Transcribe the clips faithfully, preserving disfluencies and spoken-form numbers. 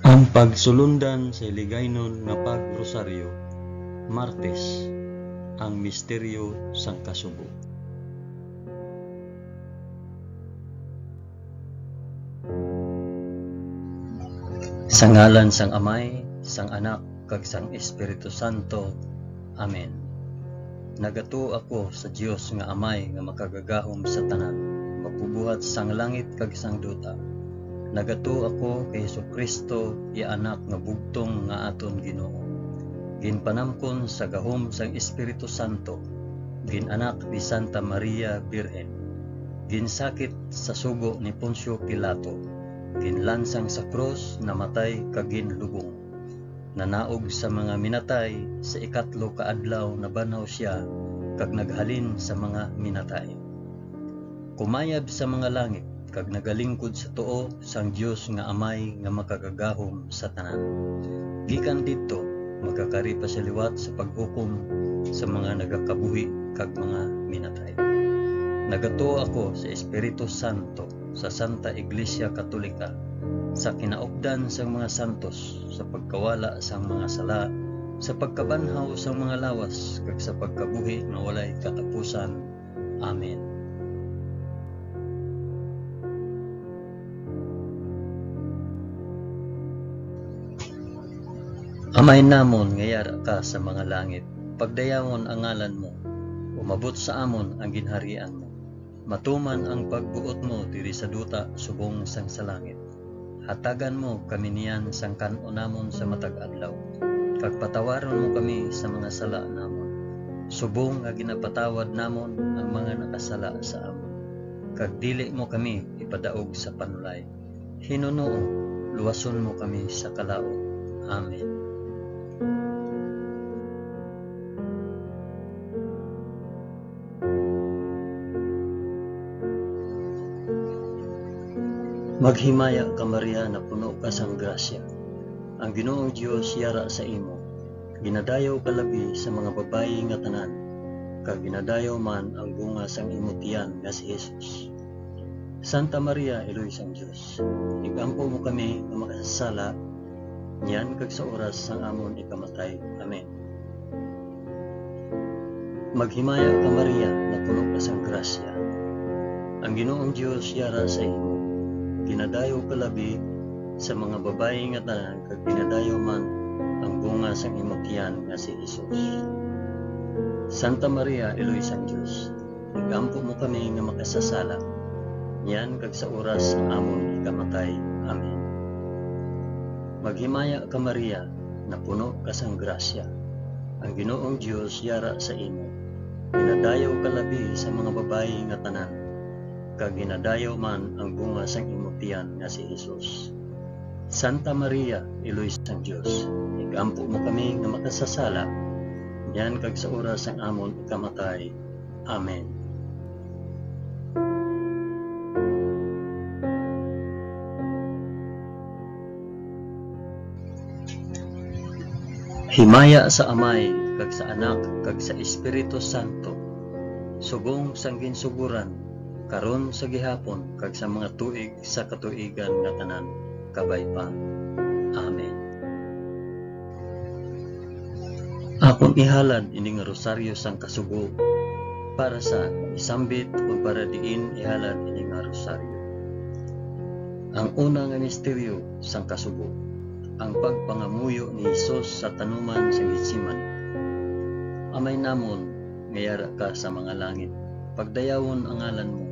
Ang pagsulundan sa Hiligaynon nga pag-rosaryo, Martes, ang misteryo sang kasubo. Sa ngalan sang Amay, sang Anak, kag sang Espiritu Santo. Amen. Nagatuo ako sa Dios nga Amay nga makagagahom sa tanan, magbubuhat sang langit kag sang duta. Nagatuo ako kay Jesu-Cristo, iya Anak nga bugtong nga aton Ginoo. Ginpanamkon sa gahom sang Espiritu Santo, gin-anak ni Santa Maria Birhen, ginsakit sa sugo ni Poncio Pilato, ginlansang sa krus, namatay kag ginlubong. Nanaog sa mga minatay, sa ikatlo ka adlaw nabanhaw sia, kag naghalin sa mga minatay. Kumayab sa mga langit, kag nagalingkod sa tuo sang Dios nga Amay nga makagagahom sa tanan. Gikan didto, magakari pa sia liwat sa paghukom sa mga nagakabuhi kag mga minatay. Nagatuo ako sa Espiritu Santo, sa Santa Iglesia Katolika, sa kinaupdan sang mga santos, sa pagkawala sang mga sala, sa pagkabanhaw sang mga lawas, kag sa pagkabuhi nga walay katapusan. Amen. Amay namon nga yara ka sa mga langit, pagdayawon ang ngalan mo, umabot sa amon ang ginharian mo. Matuman ang pagbuot mo diri sa duta subong sang sa langit. Hatagan mo kami niyan sang kan-o namon sa matag adlaw, kag patawaron mo kami sa mga sala namon, subong nga ginapatawad namon ang mga nakasala sa amon. Kag dili mo kami ipadaog sa panulay. Hinunoo, luwason mo kami sa kalaut. Amen. Maghimaya ka, Maria, napuno ka sang grasya. Ang Ginoong Dios yara sa imo. Ginadayaw ka labi sa mga babayi nga tanan, kag ginadayaw man ang bunga sang imo tiyan nga si Jesus. Santa Maria, Iloy sang Dios, igampo mo kami nga makasasala, niyan kag sa oras sang amon ikamatay. Amen. Maghimaya ka, Maria, napuno ka sang grasya. Ang Ginoong Dios yara sa imo. Ginadayaw ka labi sa mga babayi nga tanan, kag ginadayaw man ang bunga sang imo tiyan nga si Jesus. Santa Maria, Iloy sang Dios, igampo mo kami nga makasasala, niyan kag sa oras sang amon ikamatay. Amen. Maghimaya ka, Maria, napuno ka sang grasya. Ang Ginoong Dios yara sa imo. Ginadayaw ka labi sa mga babayi nga tanan, kag ginadayaw man ang bunga sang imo tiyan nga si Jesus. Santa Maria, Iloy sang Dios, igampo mo kami nga makasasala, niyan kag sa oras sang amon ikamatay. Amen. Himaya sa Amay, kag sa Anak, kag sa Espiritu Santo, subong sang ginsugoran, karon, sa gihapon, kag sa mga tuig sa katuigan nga tanan. Kabay pa. Amen. Akon ihalad ini nga rosaryo sang kasubo para sa isambit o para diin ihalad ini nga rosaryo. Ang una nga misteryo sang kasubo, ang pagpangamuyo ni Jesus sa tanuman sa Getsemani. Amay namon nga yara ka sa mga langit, pagdayawon ang ngalan mo,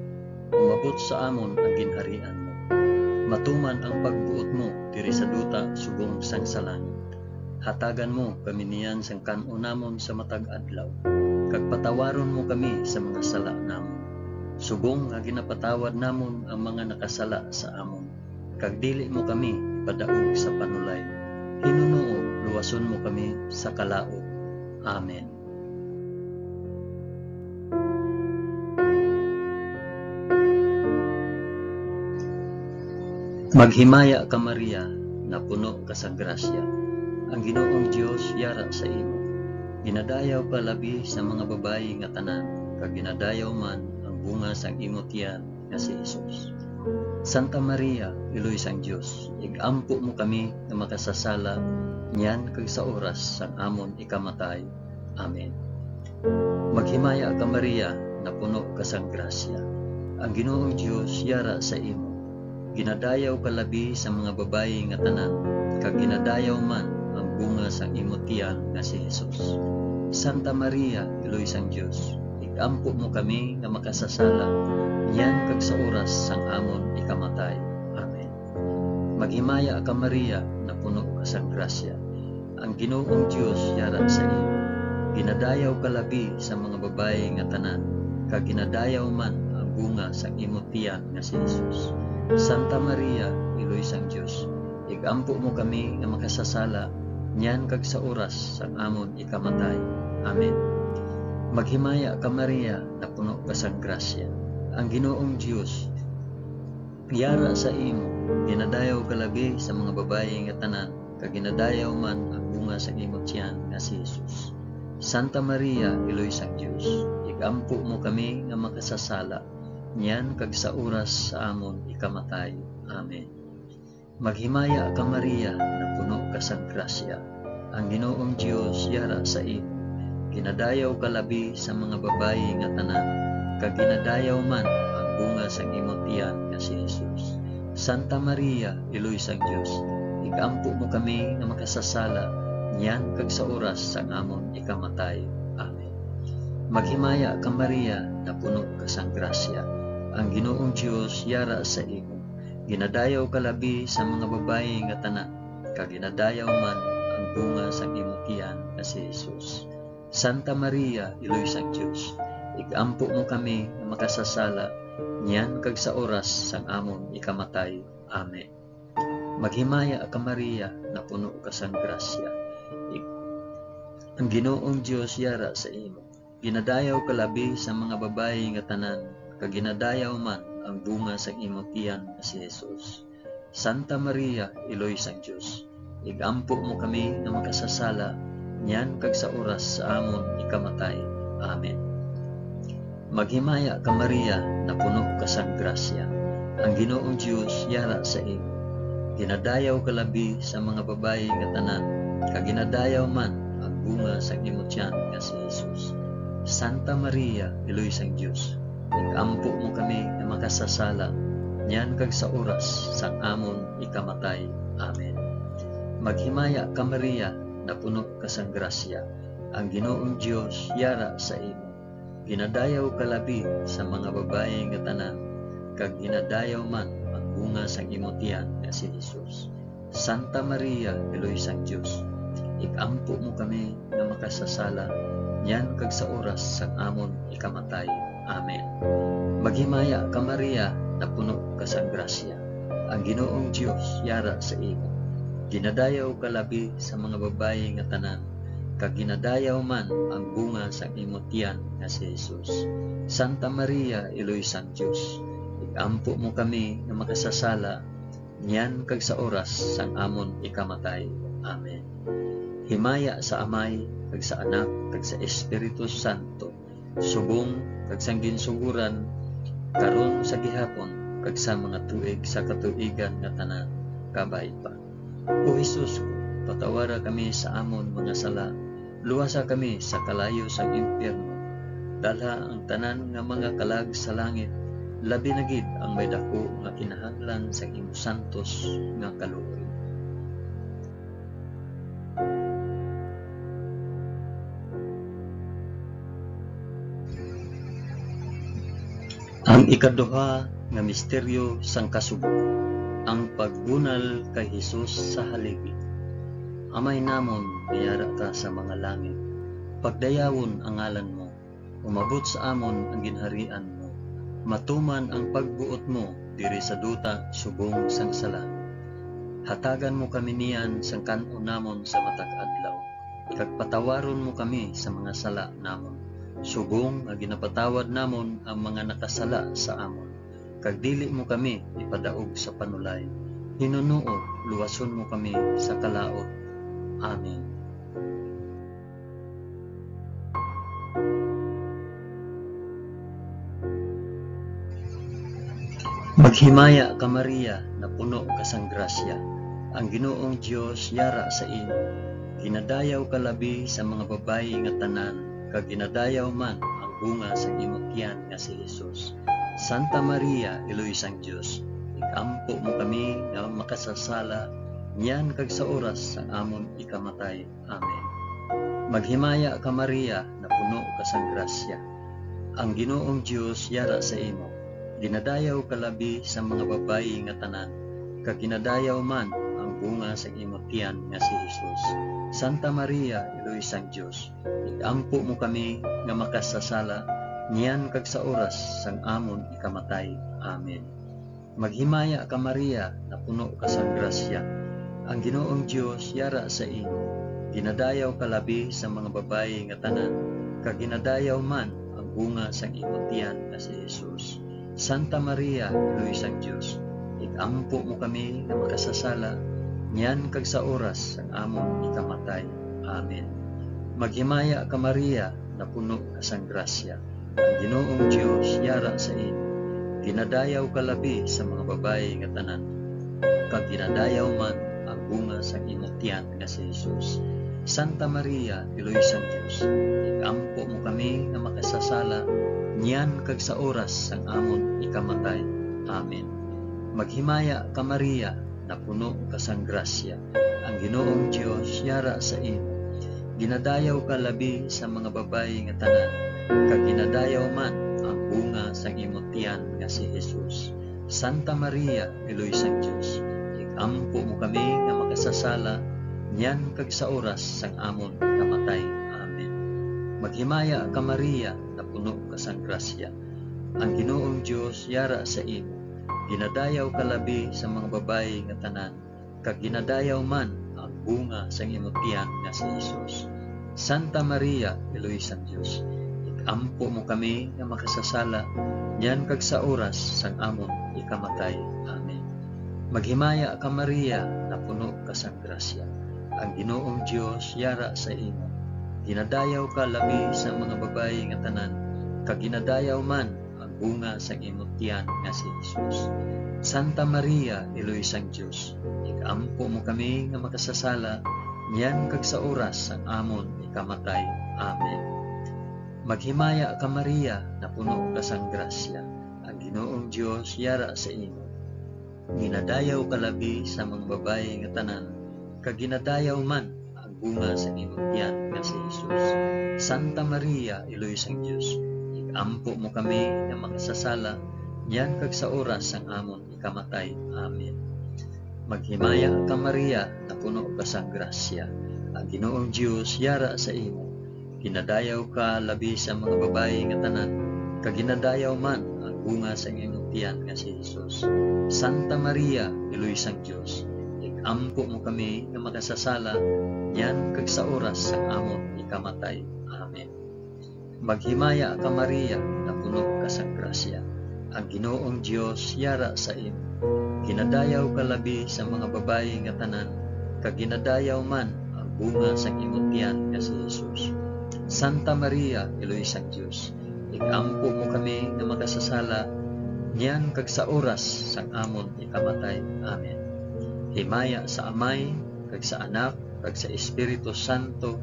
umabot sa amon ang ginharian mo. Matuman ang pagbuot mo diri sa duta subong sang sa langit. Hatagan mo kami niyan sang kan-on namon sa matag adlaw, kag patawaron mo kami sa mga sala namon, subong nga ginapatawad namon ang mga nakasala sa amon, kag dili mo kami ipadaog sa panulay. Hinunoo, luwason mo kami sa kalaut. Amen. Maghimaya ka, Maria, napuno ka sang grasya. Ang Ginoong Dios yara sa imo. Ginadayaw ka labi sa mga babayi nga tanan, kag ginadayaw man ang bunga sang imo tiyan nga si Jesus. Santa Maria, Iloy sang Dios, ig-ampo mo kami nga makasasala niyan kag sa oras sang amon ikamatay. Amen. Maghimaya ka, Maria, napuno ka sang grasya. Ang Ginoong Dios yara sa imo. Ginadayaw ka labi sa mga babayi nga tanan, kag ginadayaw man ang bunga sang imo tiyan nga si Jesus. Santa Maria, Iloy sang Dios, ig-ampo mo kami nga makasasala, niyan kag sa oras sang amon ikamatay. Amen. Maghimaya ka, Maria, napuno ka sang grasya. Ang Ginoong Dios yara sa imo. Ginadayaw ka labi sa mga babayi nga tanan, kag ginadayaw man ang bunga sang imo tiyan nga si Jesus. Santa Maria, Iloy sang Dios, ig-ampo mo kami nga makasasala, niyan kag sa oras sang amon ikamatay. Amen. Maghimaya ka, Maria, napuno ka sang grasya. Ang Ginoong Dios yara sa imo. Ginadayaw ka labi sa mga babayi nga tanan, kag ginadayaw man ang bunga sang imo tiyan nga si Jesus. Santa Maria, Iloy sang Dios, ig-ampo mo kami nga makasasala, niyan kag sa oras sa amon ikamatay. Amen. Maghimaya ka, Maria, napuno ka sang grasya. Ang Ginoong Dios yara sa imo. Ginadayaw ka labi sa mga babayi nga tanan, kag ginadayaw man ang bunga sang imo tiyan nga si Jesus. Santa Maria, Iloy sang Dios, ig-ampo mo kami nga makasasala, niyan kag sa oras sang amon ikamatay. Amen. Maghimaya ka, Maria, napuno ka sang grasya. Ang Ginoong Dios yara sa imo. Ginadayaw ka labi sa mga babayi nga tanan, kag ginadayaw man ang bunga sang imo tiyan nga si Jesus. Santa Maria, Iloy sang Dios, ig-ampo mo kami nga makasasala, niyan kag sa oras sang amon ikamatay. Amen. Maghimaya ka, Maria, napuno ka sang grasya. Ig-, ang Ginoong Dios yara sa imo. Ginadayaw ka labi sa mga babayi nga tanan, kag ginadayaw man ang bunga sang imo tiyan nga si Jesus. Santa Maria, Iloy sang Dios, ig-ampo mo kami nga makasasala, niyan kag sa oras sa amon ikamatay. Amen. Maghimaya ka, Maria, napuno ka sang grasya. Ang Ginoong Dios yara sa imo. Ginadayaw ka labi sa mga babayi nga tanan, kag ginadayaw man ang bunga sang imo tiyan nga si Jesus. Santa Maria, Iloy sang Dios, ig-ampo mo kami nga makasasala, niyan kag sa oras sang amon ikamatay. Amen. Maghimaya ka, Maria, napuno ka sang grasya. Ang Ginoong Dios yara sa imo. Ginadayaw ka labi sa mga babayi nga tanan, kag ginadayaw man ang bunga sang imo tiyan nga si Jesus. Santa Maria, Iloy sang Dios, ig-ampo mo kami nga makasasala, niyan kag sa oras sang amon ikamatay. Amen. Maghimaya ka, Maria, napuno ka sang grasya. Ang Ginoong Dios yara sa imo. Ginadayaw ka labi sa mga babayi nga tanan, kag ginadayaw man ang bunga sang imo tiyan nga si Jesus. Santa Maria, Iloy sang Dios, ig-ampo mo kami nga makasasala, niyan kag sa oras sang amon ikamatay. Amen. Himaya sa Amay, kag sa Anak, kag sa Espiritu Santo, subong kag sang ginsugoran, karon, sa gihapon, kag sa mga tuig sa katuigan nga tanan. Kabay pa. O Jesus ko, patawara kami sa amon mga sala, luwasa kami sa kalayo sang impyerno, dalha ang tanan nga mga kalag sa langit, labi na gid ang may daku nga kinahanglan sang imo santos nga kaluoy. Ang ikaduha nga misteryo sang kasubo, ang pagbunal kay Jesus sa haligi. Amay namon nga yara ka sa mga langit, pagdayawon ang ngalan mo, umabot sa amon ang ginharian mo, matuman ang pagbuot mo diri sa duta subong sang sa langit. Hatagan mo kami niyan sang kan-on namon sa matag adlaw, kag patawaron mo kami sa mga sala namon, subong nga ginapatawad namon ang mga nakasala sa amon, kag dili mo kami ipadaog sa panulay. Hinunoo, luwason mo kami sa kalaut. Amen. Himaya ka, Maria, napuno ka sang grasya, ang Ginoong Dios yara sa imo. Ginadayaw ka labi sa mga babayi nga tanan, kag ginadayaw man ang bunga sang imo tiyan nga si Jesus. Santa Maria, Iloy sang Dios, igampo mo kami nga makasasala, niyan kag sa oras sang amon ikamatay. Amen. Maghimaya ka, Maria, napuno ka sang grasya. Ang Ginoong Dios yara sa imo. Ginadayaw ka labi sa mga babayi nga tanan, kag ginadayaw man ang bunga sang imo tiyan nga si Jesus. Santa Maria, Iloy sang Dios, igampo mo kami nga makasasala, niyan kag sa oras sang amon ikamatay. Amen. Maghimaya ka, Maria, napuno ka sang grasya. Ang Ginoong Dios yara sa imo. Ginadayaw ka labi sa mga babayi nga tanan, kag ginadayaw man ang bunga sang imo tiyan nga si Jesus. Santa Maria, Iloy sang Dios, igampo mo kami nga makasasala, niyan kag sa oras sang amon ikamatay. Amen. Maghimaya ka, Maria, napuno ka sang grasya. Ang Ginoong Dios yara sa imo. Ginadayaw ka labi sa mga babayi nga tanan, kag ginadayaw man ang bunga sang imo tiyan nga si Jesus. Santa Maria, Iloy sang Dios, igampo mo kami nga makasasala, niyan kag sa oras sang amon ikamatay. Amen. Maghimaya ka, Maria, napuno ka sang grasya. Ang Ginoong Dios yara sa imo. Ginadayaw ka labi sa mga babayi nga tanan, kag ginadayaw man ang bunga sang imo tiyan nga si Jesus. Santa Maria, Iloy sang Dios, igampo mo kami nga makasasala, niyan kag sa oras sang amon kamatay. Amen. Maghimaya ka, Maria, napuno ka sang grasya. Ang Ginoong Dios yara sa imo. Ginadayaw ka labi sa mga babayi nga tanan, kag ginadayaw man ang bunga sang imo tiyan nga si Jesus. Santa Maria, Iloy sang Dios, igampo mo kami nga makasasala, niyan kag sa oras sang amon ikamatay. Amen. Maghimaya ka, Maria, napuno ka sang grasya. Ang Ginoong Dios yara sa imo. Ginadayaw ka labi sa mga babayi nga tanan, kag ginadayaw man ang bunga sang imo tiyan nga si Jesus. Santa Maria, Iloy sang Dios, igampo mo kami nga makasasala, niyan kag sa oras sang amon ikamatay. Amen. Maghimaya ka, Maria, napuno ka sang grasya. Ang Ginoong Dios yara sa imo. Ginadayaw ka labi sa mga babayi nga tanan, kag ginadayaw man ang bunga sa imong tiyan nga si Jesus. Santa Maria, Iloy sang Dios, igampo mo kami nga makasasala, niyan kag sa oras sang amon ikamatay. Amen. Maghimaya ka, Maria, napuno ka sang grasya. Ang Ginoong Dios yara sa imo. Ginadayaw ka labi sa mga babayi nga tanan, kag ginadayaw man ang bunga sang imong tiyan nga si Jesus. Santa Maria, Iloy sang Dios, igampo mo kami nga makasasala, niyan kag sa oras sang amon ikamatay. Amen. Maghimaya ka, Maria, napuno ka sang grasya. Ang Ginoong Dios yara sa imo. Ginadayaw ka labi sa mga babayi nga tanan, kag ginadayaw man ang bunga sang imong tiyan nga si Jesus. Santa Maria, Iloy sang Dios, igampo mo kami nga makasasala, niyan kag sa oras sang amon ikamatay. Amen. Himaya sa Amay, kag sa Anak, kag sa Espiritu Santo,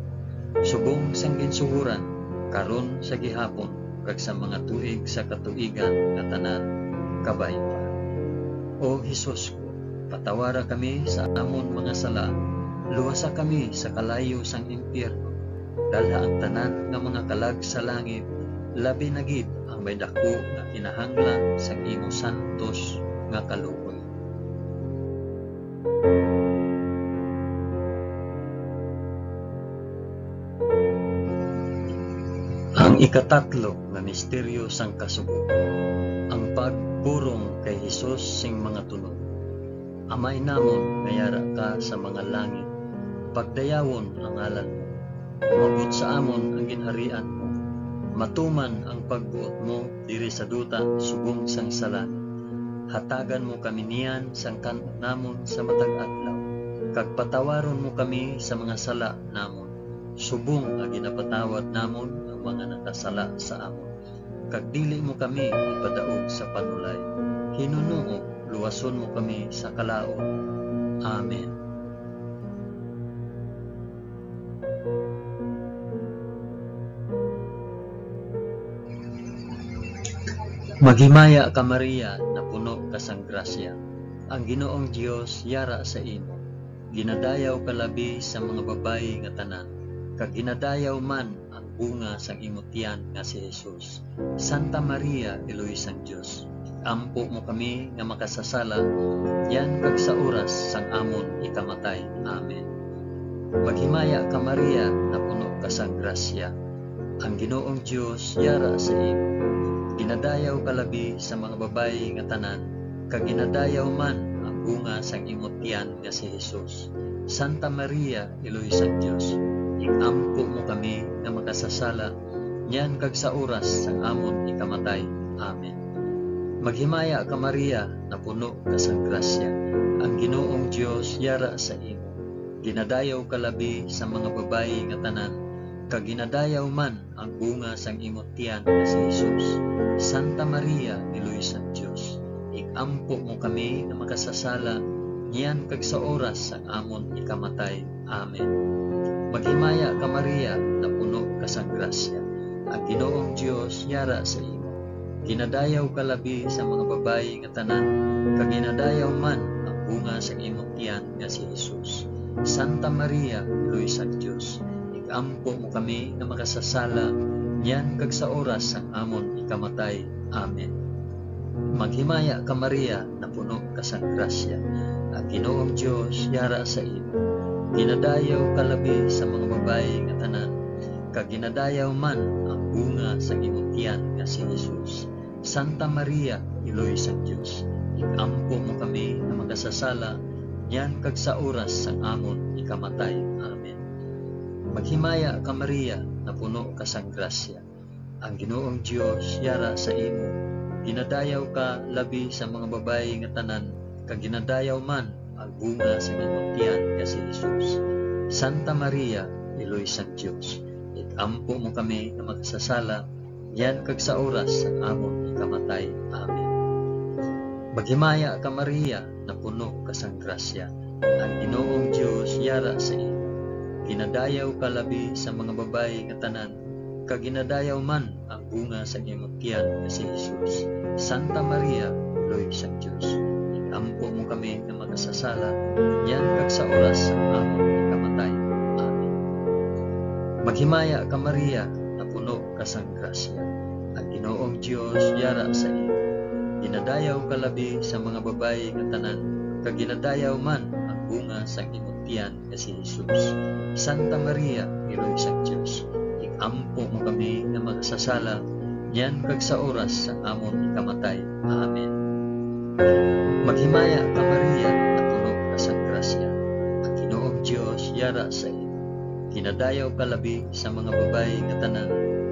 subong sang ginsugoran, karon, sa gihapon, kag sa mga tuig sa katuigan nga tanan. Kabay pa. O Jesus ko, patawara kami sa amon mga sala, luwasa kami sa kalayo sang impyerno, dalha ang tanan nga mga kalag sa langit, labi na gid ang may daku nga kinahanglan sang imo santos nga kaluoy. Ang ikatatlo nga misteryo sang kasubo, ang pagpurong kay Jesus sing mga tunog. Amay namon nga yara ka sa mga langit, pagdayawon ang ngalan mo. Umabot sa amon ang ginharian mo. Matuman ang pagbuot mo diri sa duta subong sang sa langit. Hatagan mo kami niyan sang kan-on namon sa matag adlaw, kag patawaron mo kami sa mga sala namon, subong nga ginapatawad namon ang mga nakasala sa amon. Kag dili mo kami ipadaog sa panulay, Ginoo, luwason mo kami sa kalaut. Amen. Maghimaya ka, Maria, napuno ka sang grasya. Ang Ginoong Dios yara sa imo. Ginadayaw ka labi sa mga babayi nga tanan, kag ginadayaw man ang bunga sang imo tiyan nga si Jesus. Santa Maria, Iloy sang Dios, ig-ampo mo kami nga makasasala, niyan kag sa oras sang amon ikamatay. Amen. Maghimaya ka, Maria, napuno ka sang grasya. Ang Ginoong Dios yara sa imo. Ginadayaw ka labi sa mga babayi nga tanan, kag ginadayaw man ang bunga sang imo tiyan nga si Jesus. Santa Maria, Iloy sang Dios, ig-ampo mo kami nga makasasala, niyan kag sa oras sang amon ikamatay. Amen. Maghimaya ka, Maria, napuno ka sang grasya. Ang Ginoong Dios yara sa imo. Ginadayaw ka labi sa mga babayi nga tanan, kag ginadayaw man ang bunga sang imo tiyan nga si Jesus. Santa Maria, Iloy sang Dios, ig-ampo mo kami nga makasasala, niyan kag sa oras sang amon ikamatay. Amen. Maghimaya ka, Maria, napuno ka sang grasya. Ang Ginoong Dios yara sa imo. Ginadayaw ka labi sa mga babayi nga tanan, kag ginadayaw man ang bunga sang imo tiyan nga si Jesus. Santa Maria, Iloy sang Dios, ig-ampo mo kami nga makasasala, niyan kag sa oras sang amon ikamatay. Amen. Maghimaya ka, Maria, napuno ka sang grasya. Ang Ginoong Dios yara sa imo. Ginadayaw ka labi sa mga babayi nga tanan, kag ginadayaw man ang bunga sang imo tiyan nga si Jesus. Santa Maria, Iloy sang Dios, ig-ampo mo kami nga makasasala, niyan kag sa oras sang amon ikamatay. Amen. Maghimaya ka, Maria, napuno ka sang grasya. Ang Ginoong Dios yara sa imo. Ginadayaw ka labi sa mga babayi nga tanan, kag ginadayaw man ang bunga sa imong tiyan nga si Jesus. Santa Maria, Iloy sang Dios, ig-ampo mo kami nga makasasala, niyan kag sa oras sang amon ikamatay. Amen. Maghimaya ka, Maria, napuno ka sang grasya. Ang Ginoong Dios yara sa imo. Ginadayaw ka labi sa mga babayi nga tanan, kag ginadayaw man ang bunga sang imong tiyan nga si Jesus. Santa Maria, Iloy sang Dios, ig-ampo mo kami nga makasasala, niyan kag sa oras sang amon ikamatay. Amen. Maghimaya ka, Maria, napuno ka sang grasya. Ang Ginoong Dios yara sa imo. Ginadayaw ka labi sa mga babayi nga tanan, kag ginadayaw man ang bunga sang imong tiyan nga si Jesus. Santa Maria, Iloy sang Dios, ig-ampo mo kami nga makasasala, niyan kag sa oras sang amon ikamatay. Amen. Maghimaya ka, Maria, napuno ka sang grasya. Ang Ginoong Dios yara sa imo. Ginadayaw ka labi sa mga babayi nga tanan,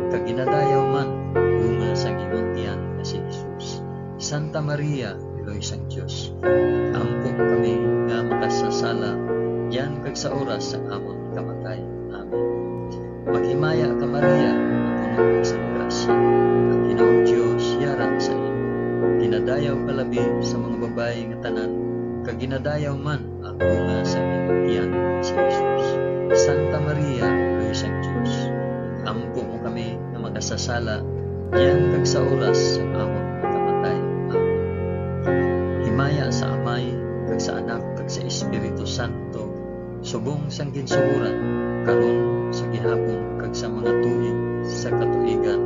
kag ginadayaw man ang bunga sang imong tiyan nga si Jesus. Santa Maria, Iloy sang Dios, ig-ampo mo kami nga makasasala, niyan kag sa oras sang amon kamatay. Amen. Maghimaya ka, Maria, nga puno ka sang grasya. Ang Ginoong Dios yara sa imo. Ginadayaw ka labi sa mga babayi nga tanan, kag ginadayaw man ang bunga sang imong tiyan, si Jesus. Santa Maria, Iloy sang Dios, ig-ampo mo kami nga makasasala, niyan kag sa oras sang amon pagkamatay. Amen. Himaya sa Amay, kag sa Anak, kag sa Espiritu Santo, subong sang ginsugoran, karon, sa gihapon, kag sa mga tuig sa katuigan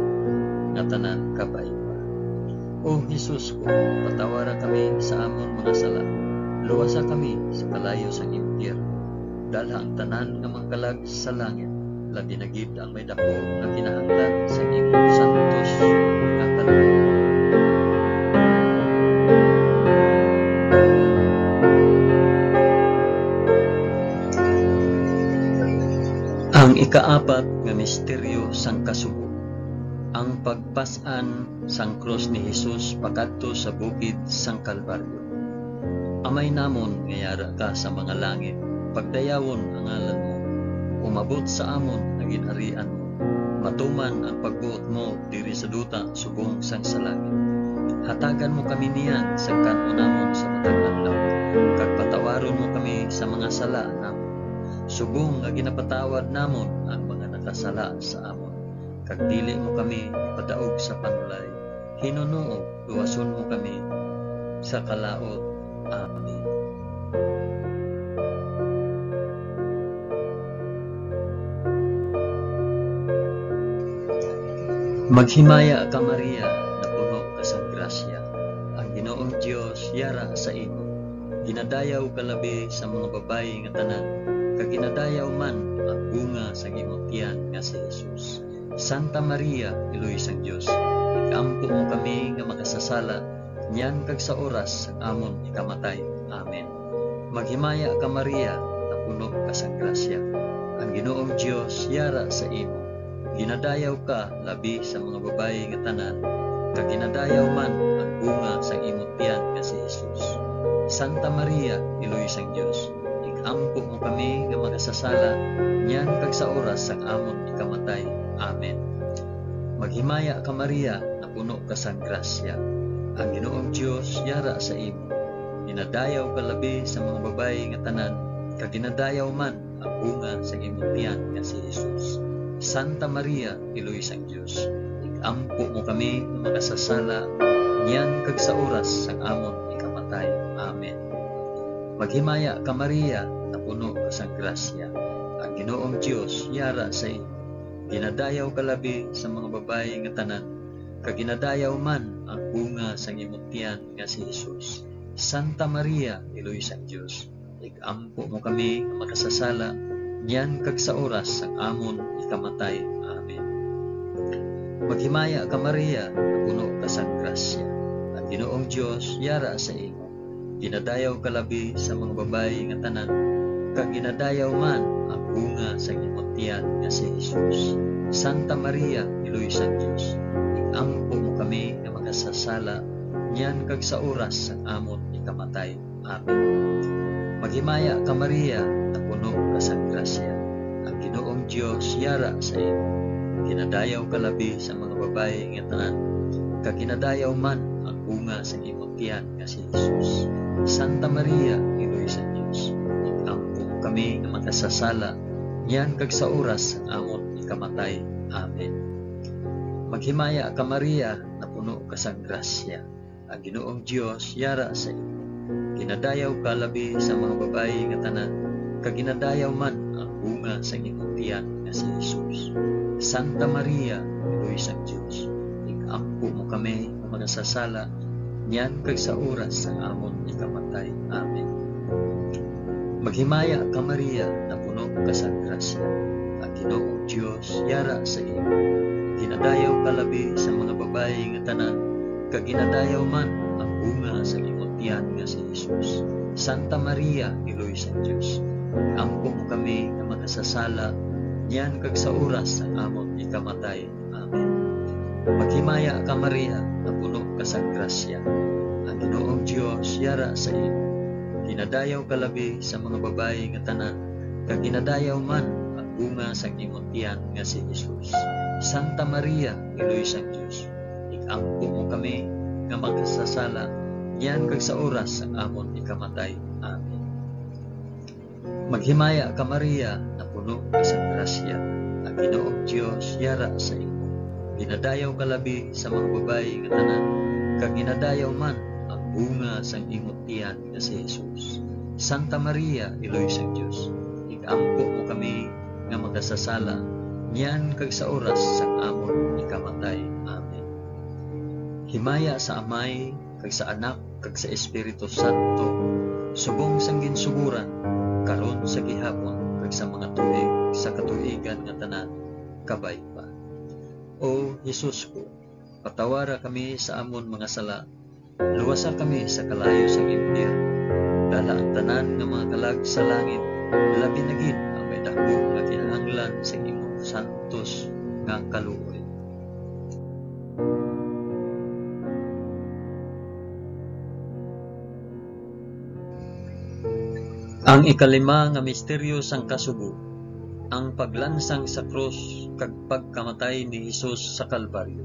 nga tanan. Kabayuan. O Jesus ko, patawara kami sa amon mga sala, luwasa kami sa kalayo sang impyerno, dalha ang tanan nga mga kalag sa langit, labi na gid ang may daku nga kinahanglan sa imong santos nga kalooban. Ang ikaapat nga misteryo sang kasubo, ang pagpas-an sang krus ni Jesus pakadto sa bukid sang Kalbaryo. Amay namon nga yara ka sa mga langit, pagdayawon ang ngalan mo. Umabot sa amon ang ginharian mo. Matuman ang pagbuot mo diri sa duta subong sang sa langit. Hatagan mo kami niyan sa kan-o namon sa matag adlaw, kag patawaron mo kami sa mga sala namon, subong nga ginapatawad namon ang mga nakasala sa amon, kag dili mo kami ipadaog sa panulay. Hinunoon, luwason mo kami sa kalaut. Amen. Maghimaya ka, Maria, nga puno ka sang grasya. Ang Ginoong Dios yara sa imo. Ginadayaw ka labi sa mga babayi nga tanan, kag ginadayaw man ang bunga sang imong tiyan nga si Jesus. Santa Maria, Iloy sang Dios, ig-ampo mo kami nga makasasala, niyan kag sa oras sang amon ikamatay. Amen. Maghimaya ka, Maria, nga puno ka sang grasya. Ang Ginoong Dios yara sa imo. Ginadayaw ka labi sa mga babayi nga tanan, kag ginadayaw man ang bunga sang imong tiyan nga si Jesus. Santa Maria, Iloy sang Dios, ig-ampo mo kami nga makasasala, niyan kag sa oras sang amon ikamatay. Amen. Maghimaya ka, Maria, nga puno ka sang grasya. Ang Ginoong Dios yara sa imo. Ginadayaw ka labi sa mga babayi nga tanan, kag ginadayaw man ang bunga sang imong tiyan nga si Jesus. Santa Maria, Iloy sang Dios, ig-ampo mo kami nga makasasala, niyan kag sa oras sang amon ikamatay. Amen. Maghimaya ka, Maria, nga puno ka sang grasya. Ang Ginoong Dios yara sa imo. Ginadayaw ka labi sa mga babayi nga tanan, kag ginadayaw man ang bunga sang imong tiyan nga si Jesus. Santa Maria, Iloy sang Dios, ig-ampo mo kami nga makasasala, niyan kag sa oras sang amon ikamatay. Amen. Maghimaya ka, Maria, nga puno ka sang grasya. Ang Ginoong Dios yara sa imo. Ginadayaw ka labi sa mga babayi nga tanan, kag ginadayaw man ang bunga sang imong tiyan nga si Jesus. Santa Maria, Iloy sang Dios, ig-ampo mo kami nga makasasala, niyan kag sa oras sang amon ikamatay. Amen. Maghimaya ka, Maria, nga puno ka sang grasya. Ang Ginoong Dios yara sa imo. Ginadayaw ka labi sa mga babayi nga tanan, kag ginadayaw man ang bunga sang imong tiyan nga si Jesus. Santa Maria, Iloy sa Dios, ig-ampo mo kami nga makasasala, niyan kag sa oras sang amon ikamatay. Amen. Maghimaya ka, Maria, nga puno ka sang grasya. Ang Ginoong Dios yara sa imo. Ginadayaw ka labi sa mga babayi nga tanan, kag ginadayaw man ang bunga sang imong tiyan nga si Jesus. Santa Maria, Iloy sang Dios, ig-ampo mo kami nga makasasala, niyan kag sa oras sang amon ikamatay. Amen. Maghimaya ka, Maria, nga puno ka sang grasya. Ang Ginoong Dios yara sa imo. Ginadayaw ka labi sa mga babayi nga tanan, kag ginadayaw man ang bunga sa imong tiyan nga si Jesus. Santa Maria, Iloy sang Dios, ampo mo kami nga makasasala, niyan kag sa oras sang amon ikamatay. Amen. Maghimaya ka, Maria, nga puno ka sang grasya. Ang Ginoong Dios yara sa imo. Ginadayaw ka labi sa mga babayi nga tanan, kag ginadayaw man ang bunga sang imong tiyan nga si Jesus. Santa Maria, Iloy sang Dios, ig-ampo mo kami nga makasasala, niyan kag sa oras sang amon ikamatay. Amen. Maghimaya ka, Maria, nga puno ka sang grasya, ang Ginoong Dios yara sa imo. Ginadayaw ka labi sa mga babayi nga tanan, kag ginadayaw man ang bunga sang imong tiyan nga si Jesus. Santa Maria, Iloy sang Dios, ig-ampo mo kami nga makasasala, niyan kag sa oras sang amon ikamatay. Amen. Himaya sa Amay, kag sa Anak, kag sa Espiritu Santo, subong sang ginsugoran, karon, sa gihapon, kag sa mga tuig sa katuigan nga tanan. Kabay pa. O Jesus ko, patawara kami sa amon mga sala, luwasa kami sa kalayo sang impyerno, dala ang tanan nga mga kalag sa langit, labi na gid ang may dakop nga kinahanglan sa imong santos nga kaluoy. Ang ikalima nga misteryo sang kasubo, ang paglansang sa krus kag pagkamatay ni Jesus sa Kalbaryo.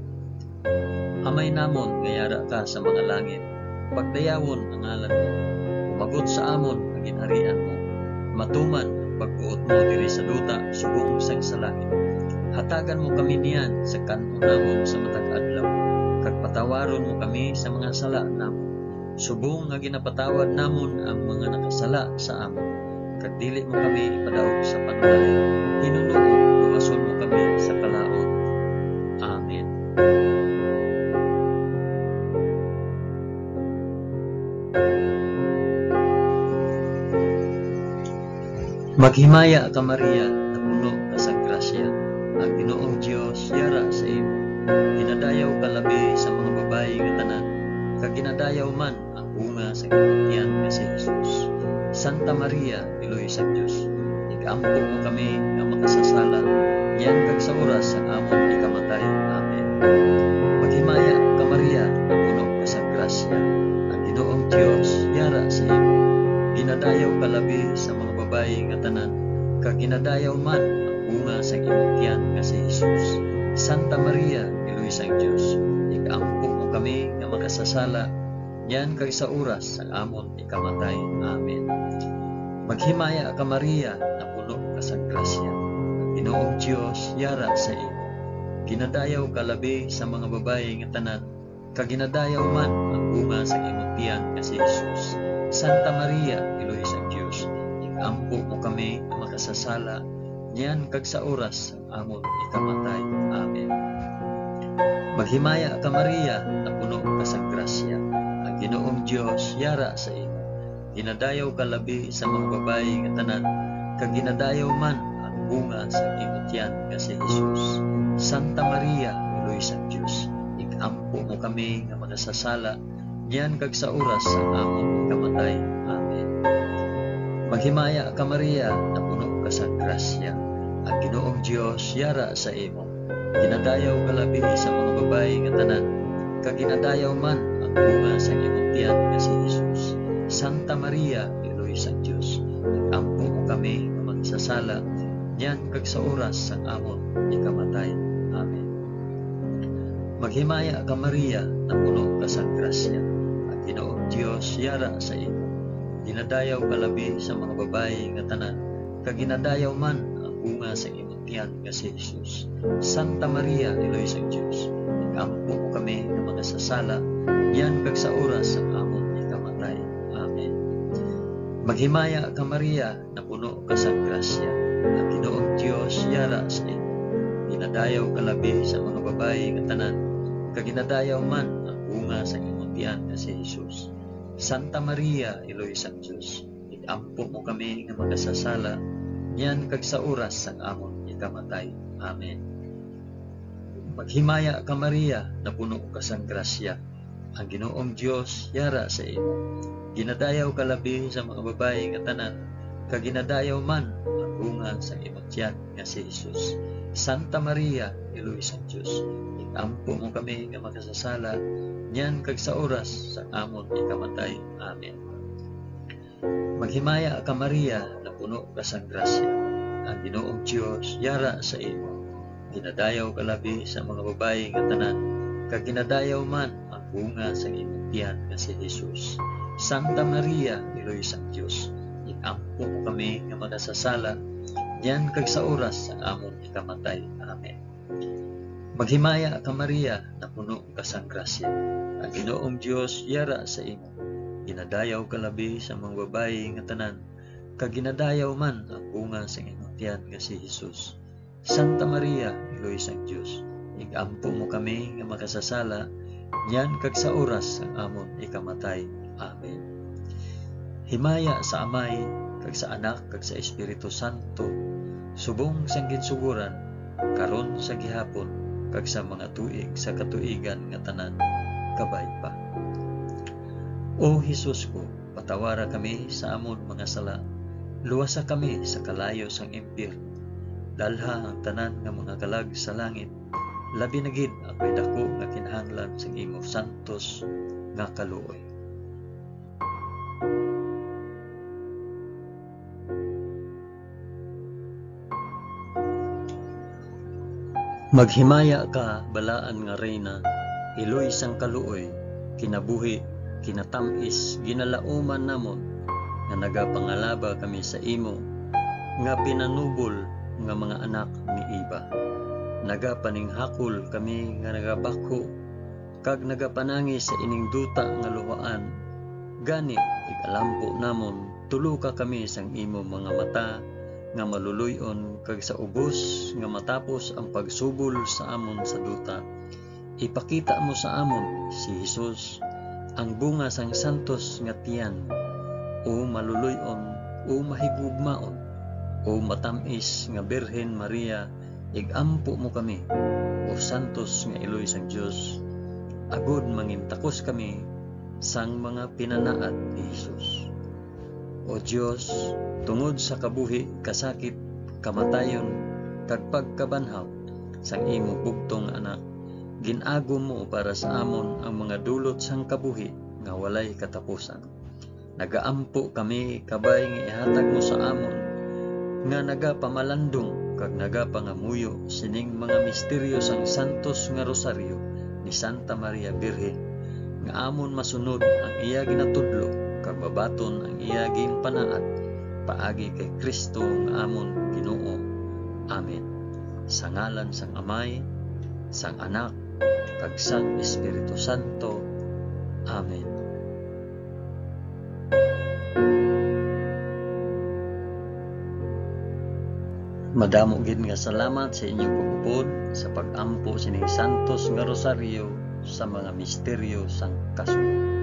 Amay namon nga yara ka sa mga langit, pagdayawon ang ngalan mo. Umabot sa amon ang ginharian mo. Matuman ang pagbuot mo diri sa duta subong sang sa langit. Hatagan mo kami niyan sa kan-on namon sa matag adlaw, kag patawaron mo kami sa mga sala namon, subong nga ginapatawad namon ang mga nakasala sa amon. Kag dili mo kami ipadaog sa panulay, hinunoo luwason mo kami sa kalaut. Amen. Maghimaya ka, Maria, napuno ka sa grasya, ang Ginoong Dios yara sa imo. Ginadayaw ka labi sa mga babayi nga tanan, kag ginadayaw man ang bunga sa imong tiyan nga si Jesus. Santa Maria, Iloy sang Dios, ig-ampo mo kami nga makasasala, niyan kag sa oras sang amon ikamatay. Amen. Maghimaya ka, Maria, napuno ka sa grasya, ang Ginoong Dios yara sa imo. Ginadayaw ka labi sa mga babayi nga tanan, kag ginadayaw man ang bunga sang imong tiyan nga si Jesus. Santa Maria, Iloy sang Dios, ig-ampo mo kami nga makasasala, niyan kag sa oras sang amon ikamatay. Amen. Maghimaya ka, Maria, napuno ka sang grasya, ang Ginoong Dios yara sa imo. Ginadayaw ka labi sa mga babayi nga tanan, kag ginadayaw man ang bunga sang imong tiyan nga si Jesus. Santa Maria, Iloy sang Dios, ig-ampo mo kami nga makasasala, niyan kag sa oras sang amon ikamatay. Amen. Maghimaya ka, Maria, napuno ka sang grasya, ang Ginoong Dios yara sa imo. Ginadayaw ka labi sa mga babayi nga tanan, kag ginadayaw man ang bunga sang imong tiyan nga si Jesus. Santa Maria, Iloy sang Dios, ig-ampo mo kami nga makasasala, niyan kag sa oras sang amon kamatay. Amen. Maghimaya ka, Maria, napuno ka sang grasya, ang Ginoong Dios yara sa imo. Ginadayaw ka labi sa mga babayi nga tanan, kag ginadayaw man ang bunga sang imong tiyan nga si Jesus. Santa Maria, Iloy sang Dios, ig-ampo mo kami nga makasasala, niyan kag sa oras sang amon ikamatay. Amen. Maghimaya ka, Maria, napuno ka sang grasya, ang Ginoong Dios yara sa imo. Ginadayaw ka labi sa mga babayi nga tanan, kag ginadayaw man ang bunga sang imong tiyan nga si Jesus. Santa Maria, Iloy sang Dios, ig-ampo mo kami nga makasasala, niyan kag sa oras sang amon ikamatay. Amen. Maghimaya ka, Maria, napuno ka sang grasya, ang Ginoong Dios yara sa imo. Ginadayaw ka labi sa mga babayi nga tanan, kag ginadayaw man ang bunga sang imong tiyan nga si Jesus. Santa Maria, Iloy sang Dios, ig-ampo mo kami nga makasasala, niyan kag sa oras sang amon ikamatay. Amen. Maghimaya ka, Maria, napuno ka sang grasya, ang Ginoong Dios yara sa imo. Ginadayaw ka labi sa mga babayi nga tanan, kag ginadayaw man ang bunga sang imong tiyan nga si Jesus. Santa Maria, Iloy sang Dios, ig-ampo mo kami nga makasasala, niyan kag sa oras sang amon ikamatay. Amen. Maghimaya ka, Maria, napuno ka sang grasya, ang Ginoong Dios yara sa imo. Ginadayaw ka labi sa mga babayi nga tanan, kag ginadayaw man ang bunga sang imong tiyan nga si Jesus. Santa Maria, Iloy sang Dios, ig-ampo mo kami nga makasasala, niyan kag sa oras sang amon ikamatay. Amen. Maghimaya ka, Maria, napuno ka sang grasya, ang Ginoong Dios yara sa imo. Ginadayaw ka labi sa mga babayi nga tanan, kag ginadayaw man ang bunga sang imong tiyan nga si Jesus. Santa Maria, Iloy sang Dios, ig-ampo mo kami nga makasasala, niyan kag sa oras sang amon ikamatay. Amen. Himaya sa Amay, kag sa Anak, kag sa Espiritu Santo, subong sang ginsugoran, karon, sa gihapon, kag sa mga tuig sa katuigan nga tanan. Kabay pa. O Jesus ko, patawara kami sa amon mga sala, luwasa kami sa kalayo sang impyerno, dalha ang tanan nga mga kalag sa langit, labi na gid ang may daku nga kinahanglan sang imo santos nga kaluoy. Maghimaya ka, balaan nga Reyna, iloy sang kaluoy, kinabuhi, kinatamis, ginalauman namon, nga nagapangalaba kami sa imo, nga pinanubol nga mga anak ni Eva. Nagapaninghakol kami nga nagabakho, kag nagapanangis sa ining duta nga luhaan. Gani, igalampo namon, tuluka kami sang imo mga mata nga maluloy-on, kag sa ubos nga matapos ang pagsubol sa amon sa duta, ipakita mo sa amon si Jesus, ang bunga sang santos nga tiyan. O maluloy-on, o mahigugmaon, o matamis nga Birhen Maria, igampo mo kami, o santos nga iloy sang Dios, agod mangintakos kami sang mga pinanaad ni Jesus. O Dios, tungod sa kabuhi, kasakit, kamatayon, kag pagkabanhaw sang imo bugtong nga Anak, gin-agom mo para sa amon ang mga dulot sang kabuhi nga walay katapusan. Nagaampo kami, kabay, nga ihatag mo sa amon nga nagapamalandong kag nagapangamuyo sining mga misteryo sang santos nga rosaryo ni Santa Maria Birhen, nga amon masunod ang iya ginatudlo kag mabaton ang iya ginpanaad, paagi kay Cristo nga amon Ginoo. Amen. Sa ngalan sang Amay, sang Anak, kag sang Espiritu Santo. Amen. Madamo gid nga salamat sa inyo pag-upod sa pag-ampo sining santos nga rosaryo sa mga misteryo sang kasunod.